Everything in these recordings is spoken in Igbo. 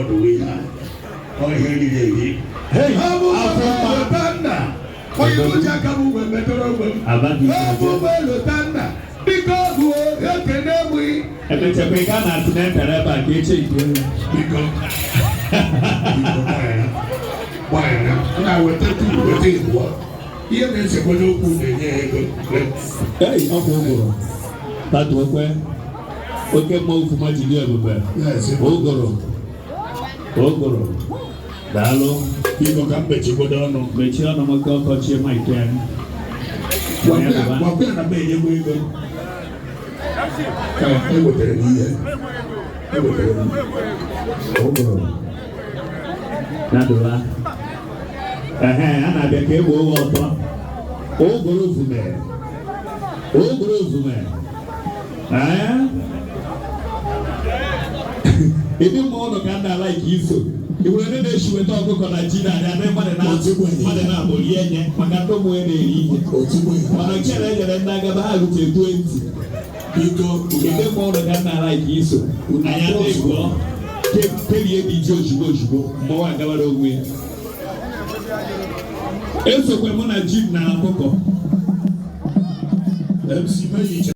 Ihe a ọ ihe riri eri. Hey, Ọ bụ afọ mma. lota nna onye uche aka m wee metụrụ onwe m. Abadi Ọ bụ lota nna, biko bụ ekene mụ. Emechakwa ị gaa na antenatal ebe a ka eche nke elu. Biko, biko, gbaghara, gbaghara na weta tu weta ịbụọ ihe na-esekwa n'okwu na-enye ya ego. Hey, ọkwa ụgụrụ. Tatu okwe. Oke mmọnwụ Ufuma ji dị ebube. Yes. Ụgụrụ. Ụgụrụ. Daalụ. Biko, ka m mechigodo ọnụ. Mechie ọnụ m ka ọkọchie mic anyị. Gwakwa ya na m enyegwa ego ka ewetara m ihe ewetara m. Ụgụrụ. Nadụla. Ehe, a na-abịa ka e gboo ụgha ọtọ. Ụgụrụ ovume. Ụgụrụ ovume. Ee? Ịdị mma ụlọ ka ndị ala ike iso. Ị nwere ndị na-eshi weta ọkụkọ na ji na adị mmadụ na mmadụ na-abụ rie nye maka ndị ụmụ ya na-eri ihe. Otigbo ihe. Mana nke na enyere ndị agaba ha rute 20. Biko. Ịdị mma ụlọ ka ndị ala ike iso. Anyị adịghị gụọ. Kerie dị ji ozugbo ozugbo mgbawa agabara onwe ya. Esokwe mụ na ji na ọkụkọ. MC Meyi.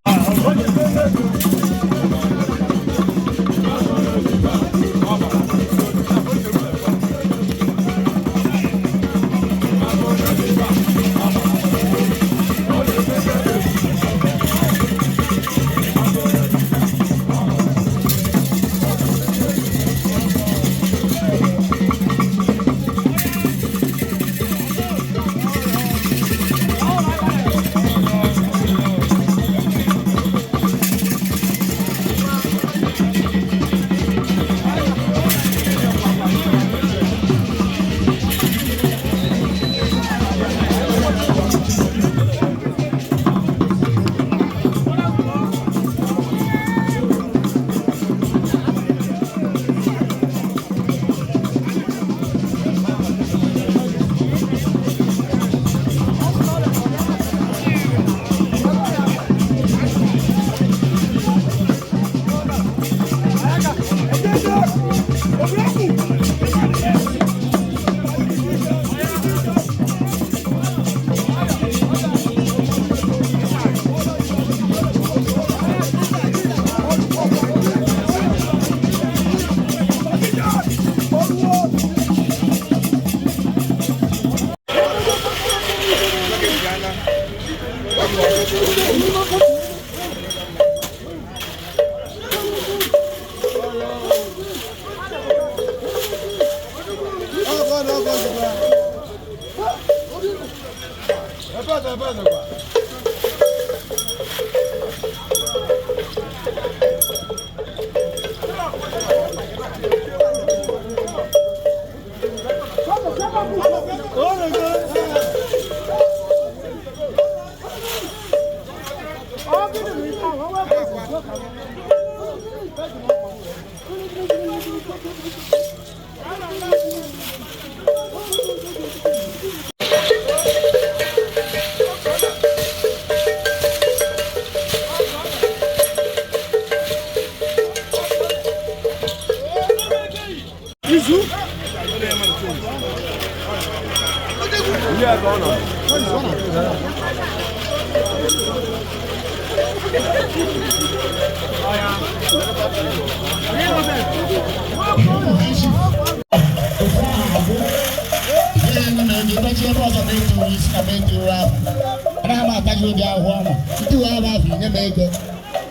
Anaghị m ataghị ụdị ahụhụ ọnwa ntụwa ahụ afọ inye m ego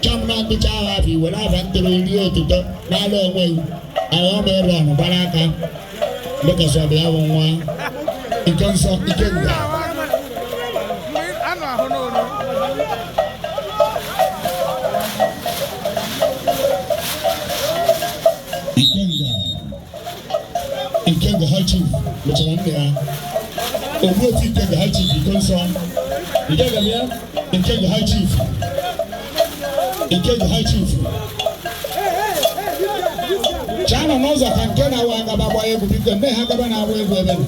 chọọ m na ntụcha ahụ afọ iwere afa ntụrụ rie otuto n'ala onwe gị ahụ m ịrụ ọnụ gbara aka dịka sọbụ ya bụ nwa ike nsọ ike nga. Ikenga, Ikenga High Chief mechara nne ya Ogbuefi Ikenga High Chief Ikonso Ikenga bịa. Ikenga High Chief, Ikenga High Chief chaa nọ n'ụzọ ka nke na-awa agaba gbaa egwu, biko mgbe ha gaba na-agba egwu ebe nọ.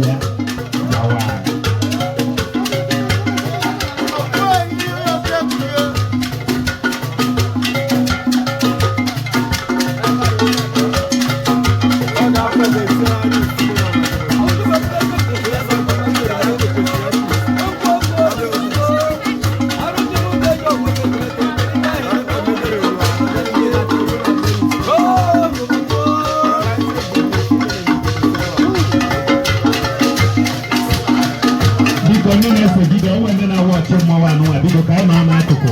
na-abịa gawa. Biko, ndị na-ese vidio, onwe ndị na-awa ọchị mmọnwụ anụnwa, biko ka anyị nọ n'akụkụ.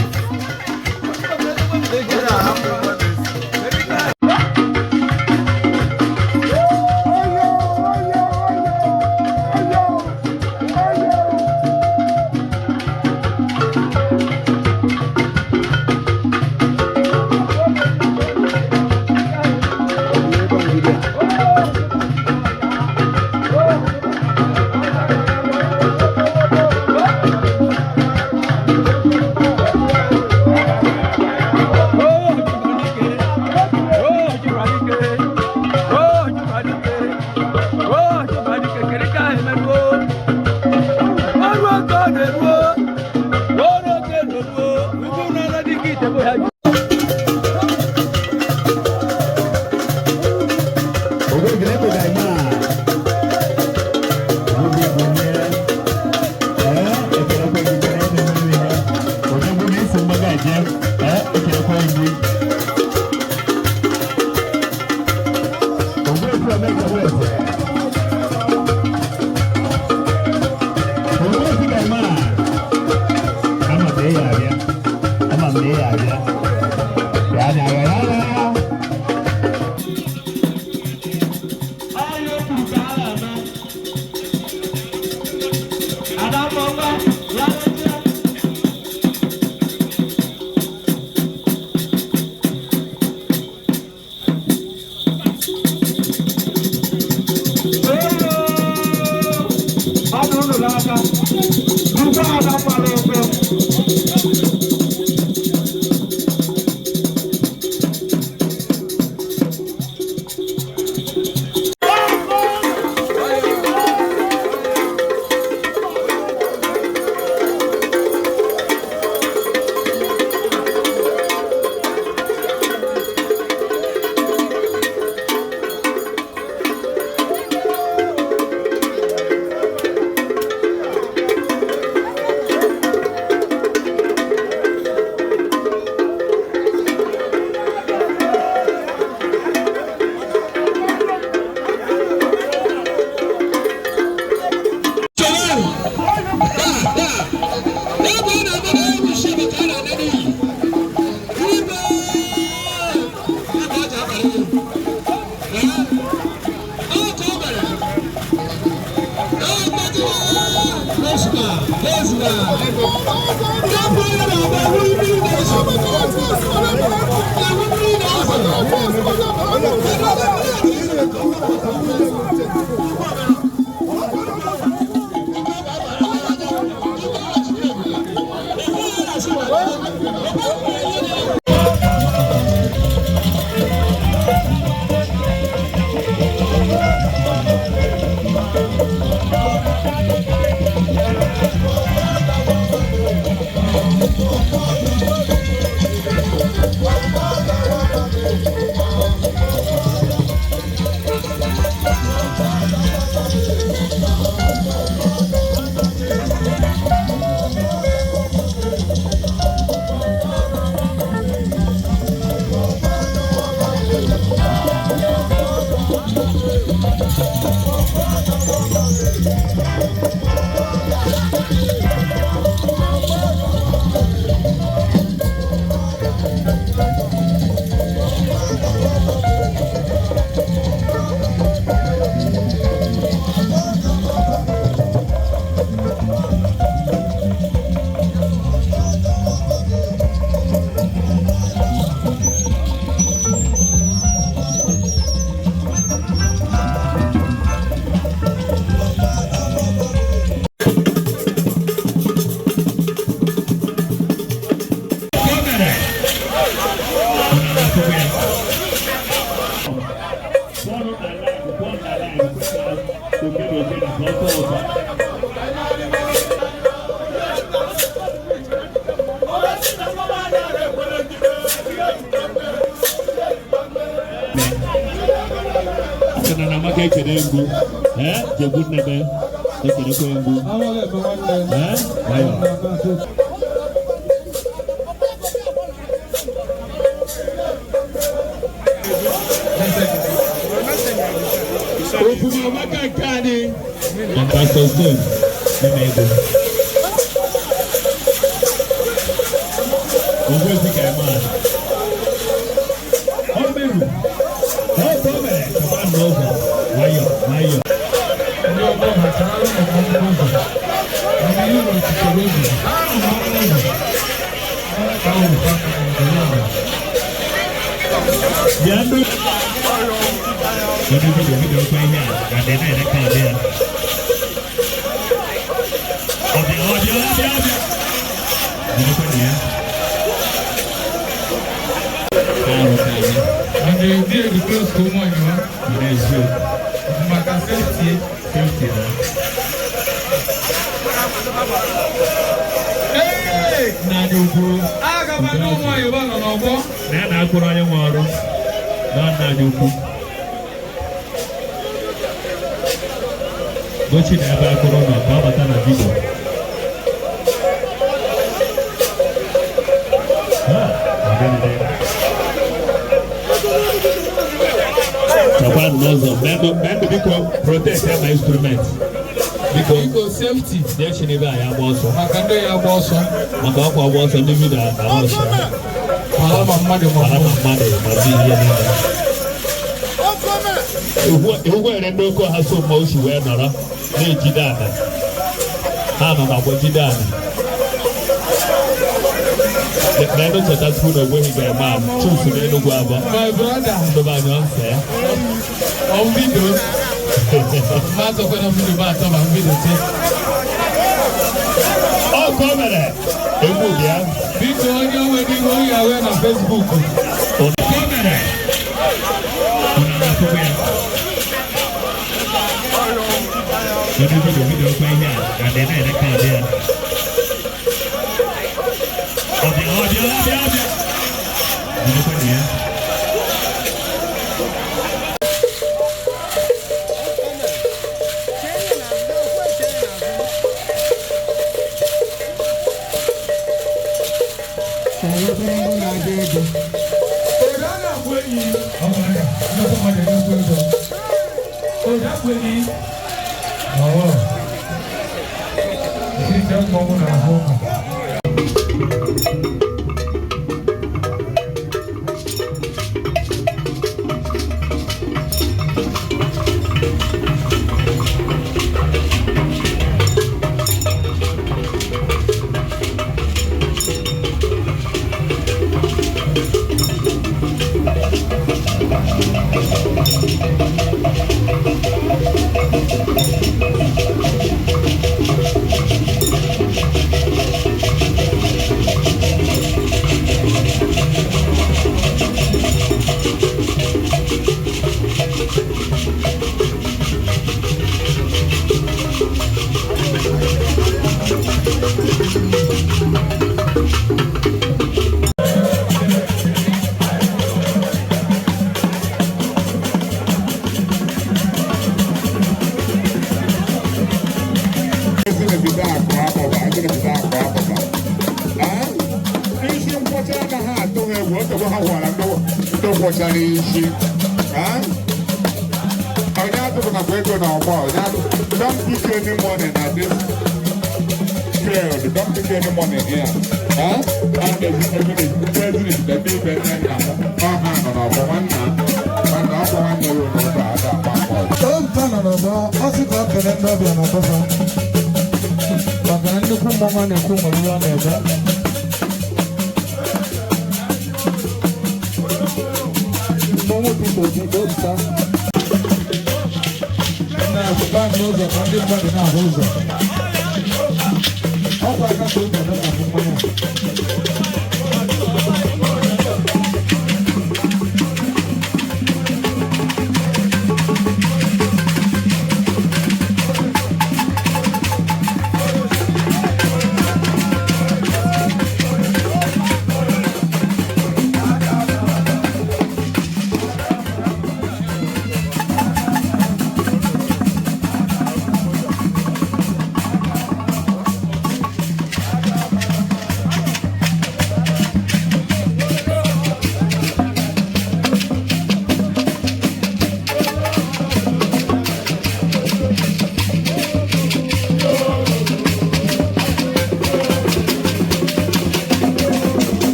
na-atọ ụtọ. Asị na Amaka ekene ngwu. Ee, jegbu nnebe ekenekwe ngwu. Ee, nwayọọ. Ofume Amaka nke anyị. Pastor Stone, nne ego. Ogwezi ka eme a. Ọ meru. Ọ bụ o mere kaba n'ụzọ. Nwayọọ, nwayọọ. Ndị ọgbọ ha chara ụmụ ụzọ. Ndị ụlọ chitere obi. Ụzọ. Ka ọ bụ aka nke ya. Bịa ndụ. Onye video video kwa ihe a ga-adị na-ere kaadị ya. Ọbịa, ọbịa, ọbịa, ọbịa. Jidekwa na ya. Arụ ka anyị. And they dey the close to ụmụ ọnyịwa Ọ na-eziokwu. Maka safety. Safety na. Ee! Nna anyị ukwu. Agaba ndị ụmụ ọnyịwa nọ n'ọgbọ. Na ya na-akwụrụ onye nwe ọrụ. Na nna anyị ukwu. Gochi na ebe akwụrụ nọ ka ọ bata na video. Ha, ọ gịnị? Chakwa n'ụzọ, mendụ, biko, protect ya ma instrument. Biko, Biko, safety. na-echi n'ebe a ya gba ọsọ. Maka ndị ya gba ọsọ. Maka ọkwa agba ọsọ ndị video na ọsọ. Mara ma mmadụ ma Mara ma mmụọ. Mmadụ ma ndị ihe niile. Ihu nwere ndị oke ọha so mma o si wee nọrọ na-ejide ana. Ha nọ na jide ana. N'elu cheta tupu na ogbeghị ga-eme a chufu n'Enugwu abụọ. My brother, Ndobe anyị ọnse. On video. Ma sọkwa na video ma atọ ma video te. Ọ ka o mere egwu bịa. Biko, onye nwere ihe onye awe na Facebook. Ọ ka o mere. Unu na-afụkwa ya. Onye video video kwa ihe a ga-adị na-ere kaadị ya. Ọbịa, ọbịa, ọbịa, ọbịa. Jidekwa na ya. Ego a na-akwụ enyi. Ọ bụ ya, nnukwu mmadụ, nnukwu ego. Oge akwụ enyi. Ọwọ́. Ìṣe mmọnwụ na-ahụ ụmụ. Ezinebide akụ akpọba, ezinebide akụ akpọba. Isi nkwọcha anaghị atụ ha egwu, otegbo ha gwara ndị kwọchara isi. Onye atụpụtakwa ego n'ọgbọ, onye atụ. Don't pick any money na this crowd. Don't pick any money here. Huh? And the president, the big nne nna m, ọ ha nọ n'ọgbọ nwanna, nwanna ọkwa nwanne ya n'ụzọ ada agba mbọ. Ompa nọ n'ọgbọ, ọ sị ka ọ kelee ndị ọbịa na bọfa. Maka na nnukwu mmọnwụ a na-ekwu nwere ihe ọ na-eme. Mmọnwụ Peter Obi, Ompa. Na-akụba n'ụzọ ka ndị mmadụ na-ahụ ụzọ. Ọkwa aka ka obi adọkapụ mmanya.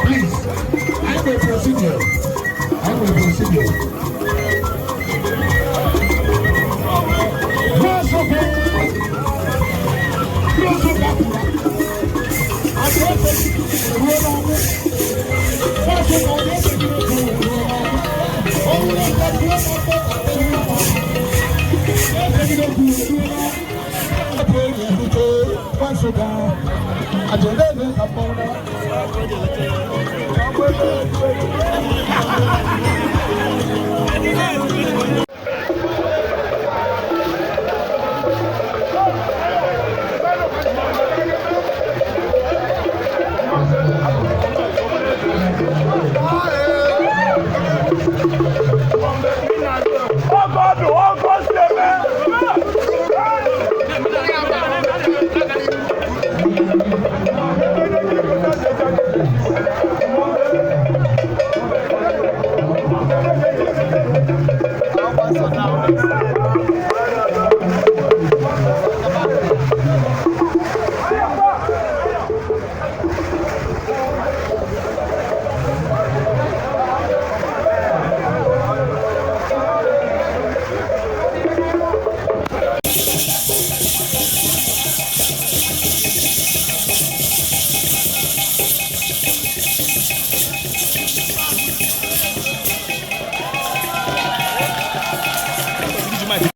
Please, I'm a procedure. I'm a procedure. Cross over. Cross over. I don't think ruo n'ọnwụ. Cross over. I don't think ruo n'ọnwụ. Ọnwụ na-ata ruo n'ọnwụ. Ruo n'ọnwụ.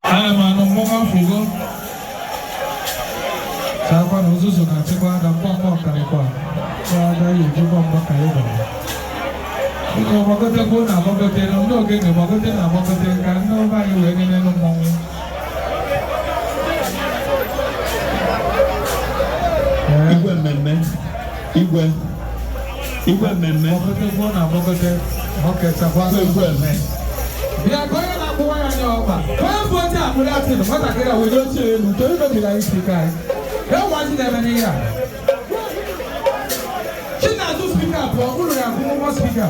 Ana m anụ mmọnwụ afụgo chakwa na ụzụzụ na-achịkwa ada mgbọmgbọ karịkwa ya agaghị ejikwa mgba ka ị gwara biko gbagotekwu na agbagote ndị ogene gbagote na agbagote ka ndị ọba anyị wee nye n'elu mmọnwụ. Igwe mmemme, igwe, igwe mmemme. Gbagotekwu na agbagote ọkechakwa. Igwe mme. Bịa ka onye na-akpụwa ya anya ọkpa onye bụ oche akpụrụ atịnụ nwatakịrị a were oche elu torí mebiri anyị si ka anyị enwe ji na-eme n'ihe a. Chinazụ speaker pụọ ụlọ ya akwụ ụgwọ speaker,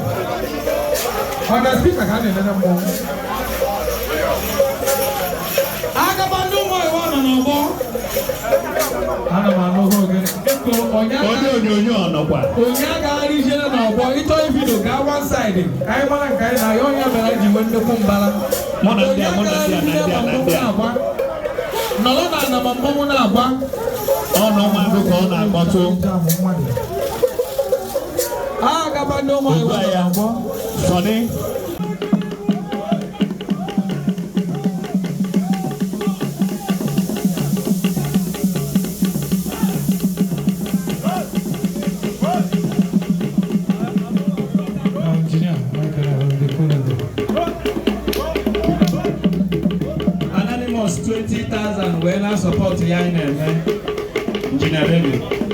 ọ na speaker ka a na-enene mmọnwụ agaba ndị ụmụ iwe nọ n'ọgbọ. Ana m anụ oge biko onye Onye onyonyo ọ nọkwa? Onye agagharị ijere n'ọgbọ ịchọ video gaa one side ka anyị mara nke anyị na ya onye bịara ji nwee nnukwu mbara. Mụ na ndị a, mụ na ndị a, na ndị a, na ndị a. Nọrọ na ana ma mmọnwụ na-agba. Ọ na ụmụagụ ka ọ na-akpọtụ. Agaba ndị ụmụ iwe nọ n'ọgbọ. Sọnị. Engineer, Michael, the colonel. Anonymous 20,000 wee na support ya anyị na-eme. Engineer David.